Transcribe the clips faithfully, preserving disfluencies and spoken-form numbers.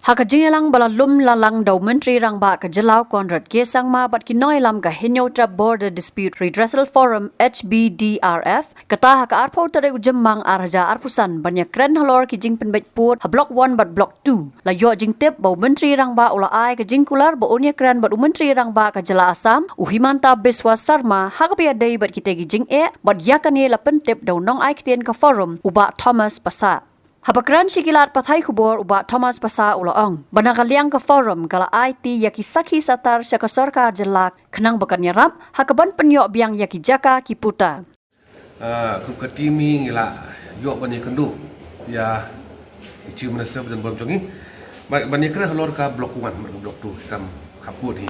Ha ka jingïalang ba la lum la lang da u Myntri Rangbah ka jylla u Conrad K Sangma bad ki nongïalam ka Hynñiewtrep Border Dispute Redressal Forum, H B D R F, kata ha ka arphew tarik u Jymmang ar hajar arphew san ban ïakren halor ki jingpynbeit pud ha Block One bad Block Two, la ïoh jingtip ba u Myntri Rangbah u la ai ka jingkular ba un ïakren bad u Myntri Rangbah ka jylla Assam, u Himanta Biswa Sarma, ha kaba ïadei bad kitei ki jingeh, bad ïa kane la pyntip da u nongai ktien ka Forum, u Bah Thomas Passah. Haba kren sha ki lad pathai khubor, u Bah Thomas Passah u la ong ba na ka liang ka Forum ka la aiti ïa ki sakhi satar sha ka sorkar jylla khnang ba kan ïarap ha kaban pynïoh biang ïa ki jaka ki puta. Ah, kum ka team hi ngi la ïoh ban ïakynduh ïa i Chief Minister ba don bor jong ngi. Ba, ban ïakren halor ka Block One bad ka Block Two, kam khappud hi.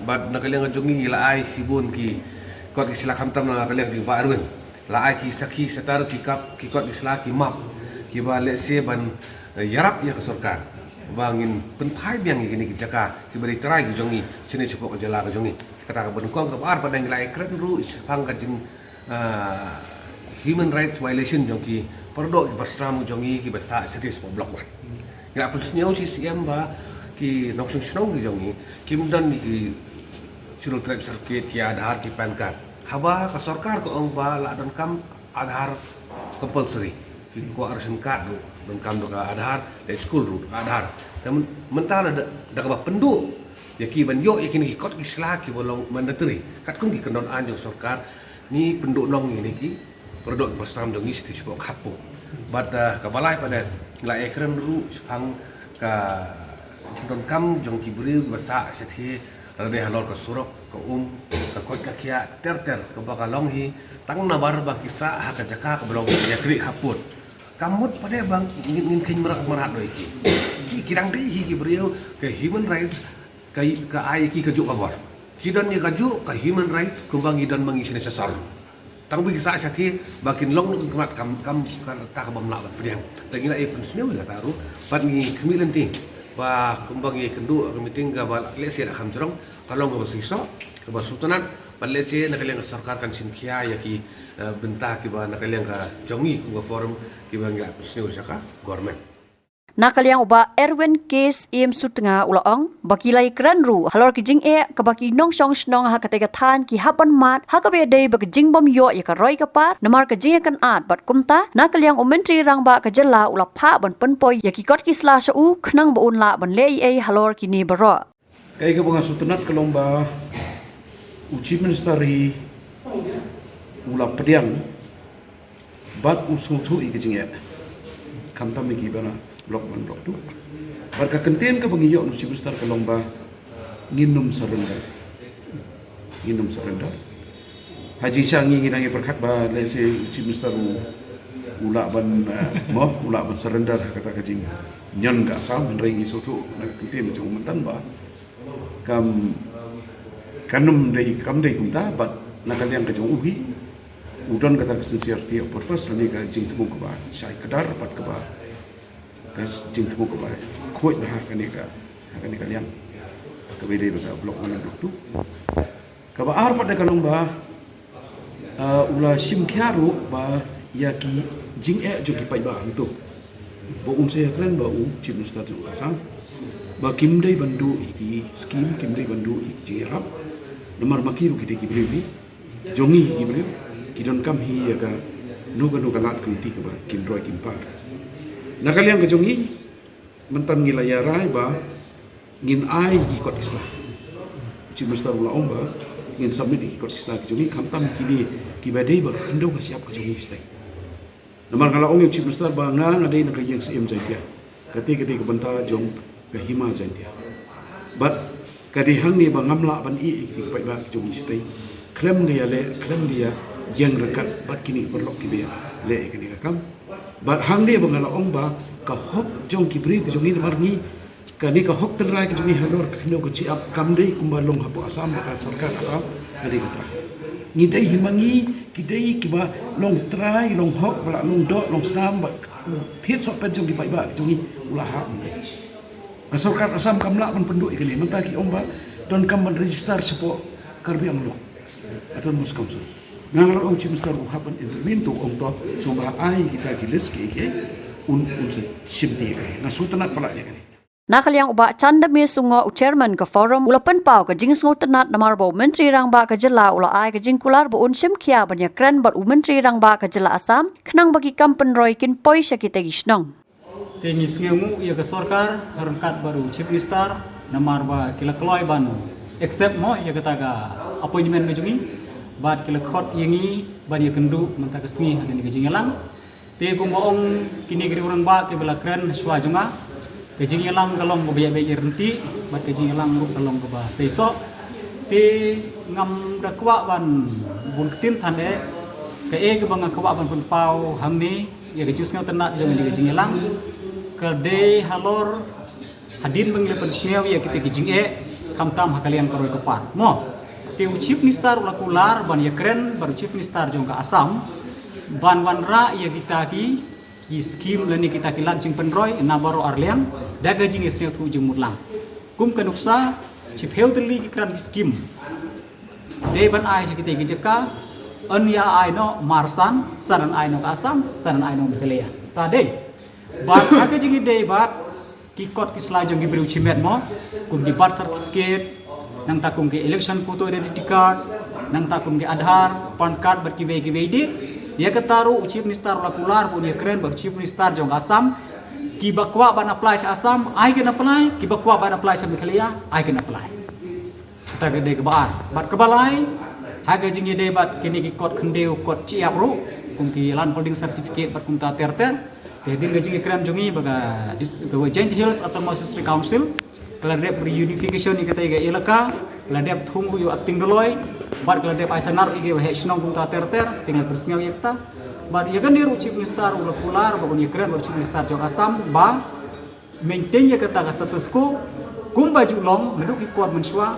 Bad na ka liang ka jong ngi ngi la ai shibun ki kot ki sla, khamtam na ka liang jong i Bah Erwin. La ai ki sakhi satar, ki kap, ki kot ki sla, ki map, kiba lehse ban, eh, ïarap ïa ka sorkar ba ngin pynphai biang ïa kine ki jaka kiba dei trai ki jong ngi shane shapoh ka jylla ka jong ngi. Kata kaba nyngkong. Kaba ar pat ngi la ïakren ruh shaphang ka jing, ah, human rights violation jong ki paradoh ki basram jong ngi kiba sah shathie shapoh Block One. Ngi la pynsngew sha i C M ba ki nongshong shnong ki jong ngi kim don ki Scheduled Tribe certificate, ki Aadhaar, ki PAN card. Haba ka sorkar ka ong ba la donkam Aadhaar compulsory. Ki kwah ration card ruh donkam da ka Aadhaar, leit skul ruh da ka Aadhaar. Te myn-, mynta la da, da kaba pynduh ïa ki ban ïoh ïa kine ki kot ki sla kiba long mandatory katkum ki kyndon aiñ jong sorkar, ngi pynduh nong ïa kine ki paradoh ki basram jong ngi shathie shapoh khappud. Bad, ah, kaba lai pat de ngi la ïakren ruh shaphang ka jingdonkam jong ki briew kiba sah shathie, lada dei halor ka surok, ka um, ka koit ka khiah, ter ter, kaba ka long hi tang namar ba ki sah ha ka jaka kaba long ïakrieh khappud. Kam mut pat de ba ngin, ngin kheiñ mrad mrad noh ïa ki. Ki, ki dang dei hi ki briew, ka human rights ka, ka ai ïa ki kajuh ka bor. Ki don ïa kajuh ka human rights kumba ngi don ma ngi shane sha sor. Tang ba ki sah shathie ba kin long nongkynrad, kam, kam kata kabym lah ban pdiang. Te ngi la ïa pynsngew ïa kata ruh, bad ngi khmih lynti ba kumba ngi ïakynduh ha ka meeting kaba lehse la kham jrong, ka long kaba shisha, kaba sngewtynnat, bad lehse na ka liang ka sorkar kan shim khia ïa ki, eh, bynta kiba na ka liang ka jong ngi kum ka Forum kiba ngi la pynsngew sha ka government. Na ka liang u Bah Erwin K Syiemsutnga u la ong ba ki la ïakren ruh halor ki jingeh kaba ki nongshong shnong ha katei ka thaiñ ki hap ban mad ha kaba ïadei bad ka jingbym ïoh ïa ka roi ka par namar ka jingïakynad, bad kumta na ka liang u Myntri Rangbah ka jylla u la phah ban pynpoi ïa ki kot ki sla sha u khnang ba un lah ban leh ei ei halor kine baroh. Kaei kaba nga sngewtynnat ka long ba u Chief Minister hi u la pdiang bad u sngewthuh ïa ka jingeh, khamtam ïa kiba na Block One, Block Two. Bad ka kyntien kaba ngi ïoh na u Chief Minister ka long ba ngin ym surrender. Ngin ym surrender. Ha jingshisha ngi, ngi nang ïa pyrkhat ba lehse u Chief Minister u, u lah ban, eh, mo, u lah ban surrender ha kata ka jingñion ka Assam, hynrei ngi sngewthuh na ka kyntien jong u mynta ba kam, kam dei, kam dei kumta, bad na ka liang ka jong u hi u don kata ka sincerity of purpose lane ka jingthmu kaba shai kdar bad kaba, ka jingthmu kaba khuid ha kane ka, ha kane ka liang kaba dei bad ka Block One and Block Two. Kaba ar pat de ka long ba, ah, u la shim khia ruh ba ïa ki jingeh jong ki paidbah hangto ba un sa ïakren bad u Chief Minister jong ka Assam ba kim dei ban duh ïa ki scheme, kim dei ban duh ïa ki jingïarap. Namar ma ki ruh ki dei ki briew hi jong ngi, ki briew ki donkam hi ïa kano kano ka lad ka lynti kaba kin roi kin par. Na ka liang ka jong ngi, mynta ngi la ïa rai ba ngin ai ki kot ki sla. U Chief Minister u la ong ba ngin submit ki kot ki sla ki jong ngi, khamtam kine kiba dei bad ka khyndew ka shyiap ka jong ngi shatei. Namar nga la ong ïa u Chief Minister ba nga, nga dei na ka ïing Syiem Jaintia. Kata ka dei ka bynta jong ka Hima Jaintia. Bad ka dei hangne ba ngam lah ban ïeh ïa ki paidbah ki jong ngi shatei khlem da ïaleh, khlem da ïa ïeng ryngkat bad kine ki paralok kiba ïaleh ïa kane ka kam. Bad hangne ba nga la ong ba ka hok jong ki briew ki jong ngi, namar ngi, kane ka hok tynrai ka jong ngi halor ka khyndew ka shyiap kam dei kumba long hapoh Assam, ba ka sorkar Assam ka dei ka trai. Ngi dei hi ma ngi ki dei kiba long trai, long hok, ba la long doh, long snam, ba thied sohpet jong ki paidbah ki jong ngi u la hap. Ka sorkar Assam kam lah ban pynduh ïa kane, mynta ki ong ba donkam ban register shapoh Karbi Anglong Autonomous Council. Nga la ong Chief Minister u hap ban intervene, to ong to sngewbha ai kita ki list kiei kiei, un, un sa shim ti ïa kane. Nga sngewtynnat palat ïa kane. Na ka liang u Bah Chandamir Sungoh, u Chairman ka Forum, u la pynpaw ka jingsngewtynnad namar ba u Myntri Rangbah ka jylla u la ai ka jingkular ba un shim khia ban ïakren bad u Myntri Rangbah ka jylla Assam khnang ba ki kam pynroi kin poi sha kita ki shnong. Te ngi sngewnguh ïa ka sorkar ryngkat bad u Chief Minister namar ba ki la kloi ban accept mo ïa kata ka appointment ka jong ngi bad ki la khot ïa ngi ban ïakynduh mynta ka sngi ha kane ka jingïalang. Te kumba ong kine ki rangbah kiba la kren shuwa jong nga, ka jingïalang ka long kaba ïa beit ïa ryntih bad ka jingïalang ruh ka long kaba seisoh. Te ngam da kwah ban bun ktien than eh, kaei kaba nga kwah ban pynpaw hangne ïa ka jingsngewtynnad jong ngi ka jingïalang ka dei halor hadien ba ngi la pynsngew ïa kita ki jingeh, khamtam ha ka liang ka roi ka par mo. Te u Chief Minister u la kular ban ïakren bad u Chief Minister jong ka Assam ban wanrah ïa kita ki, ki skim lane kita ki lad jingpynroi na baroh arliang da ka jingïasngewthuh jingmut lang. Kum ka nuksa, shiphew tylli ki kran ki skim dei ban ai sha kita ki jaka, yn ïa ai noh marsan, san yn ai noh ka Assam, san yn ai noh Meghalaya. Ta dei. Bad ha ka jingïadei bad ki kot ki sla jong ki briew shimet mo, kum ki birth certificate, nangta kum ki election photo identity card, nangta kum ki Aadhaar, PAN card bad kiwei kiwei de. Ïa kata ruh u Chief Minister u la kular ba un ïakren bad u Chief Minister jong ka Assam, kiba kwah ban apply sha Assam ai kin apply, kiba kwah ban apply sha Meghalaya ai kin apply. Kata ka dei kaba ar. Bad kaba lai, ha ka jingïadei bad kine ki kot khyndew kot shyiap ruh, kum ki land holding certificate bad kumta ter ter. Te hadien ka jingïakren jong ngi ba ka dis-, ka Jaintia Hills Autonomous District Council ka la dep reunification ïa kata ka elaka, ka la dep thung ruh ïa u acting Doloi bad ka la dep ai sanar ïa ki ba heh shnong kumta ter ter. Te nga pynsngew ïa kata. Bad ïa kane ruh Chief Minister u la kular ba un ïakren bad u Chief Minister jong Assam ba maintain ïa kata ka status quo kumba ju long naduh ki por mynshuwa,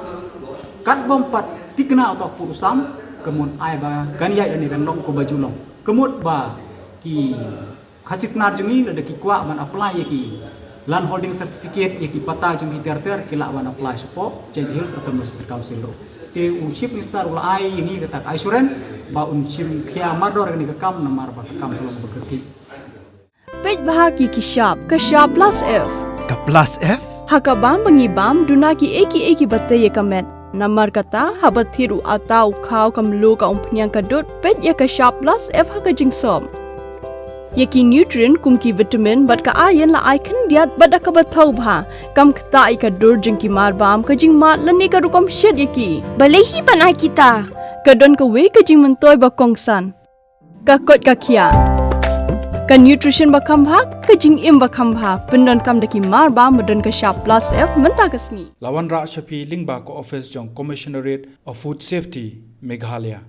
kat bym pat thikna uta u pud u sam, ka mut ai ba kan ïaid lane kan long kumba ju long. Ka mut ba ki khasi pnar jong ngi lada ki kwah ban apply ïa ki land holding certificate ïa ki patta jong ki ter ter ki lah ban apply shapoh Jaintia Hills Autonomous District Council ruh. Te u Chief Minister u la ai ïa ngi kata ka assurance ba un shim khia mardor ïa kane ka kam namar ba ka kam ka long ba kyrkieh. Peit bha ki ki shap, ka shap plus F. Ka plus F? Ha ka bam ba ngi bam, duna ki ei ki ei kiba tei ïa ka met. Namar kata, haba thied u atta u khaw ka mluh ka umphniang ka dud, peit ïa ka shap plus F ha ka jingsop. Ïa ki nutrient kum ki vitamin bad ka iron la ai khyndiat bad da kaba thaw bha. Kam ktah ïa ka dur jong ki marbam, ka jingmad lane ka rukom shet ïa ki. Balei hi ban ai kita? Ka don kawei ka jingmyntoi ba kongsan. Ka koit ka khiah. Ka nutrition ba kham bha, ka jingim ba kham bha. Pyndonkam da ki marbam ba don ka shap plus F mynta ka sngi. La wanrah sha phi lyngba ka office jong Commissionerate of Food Safety, Meghalaya.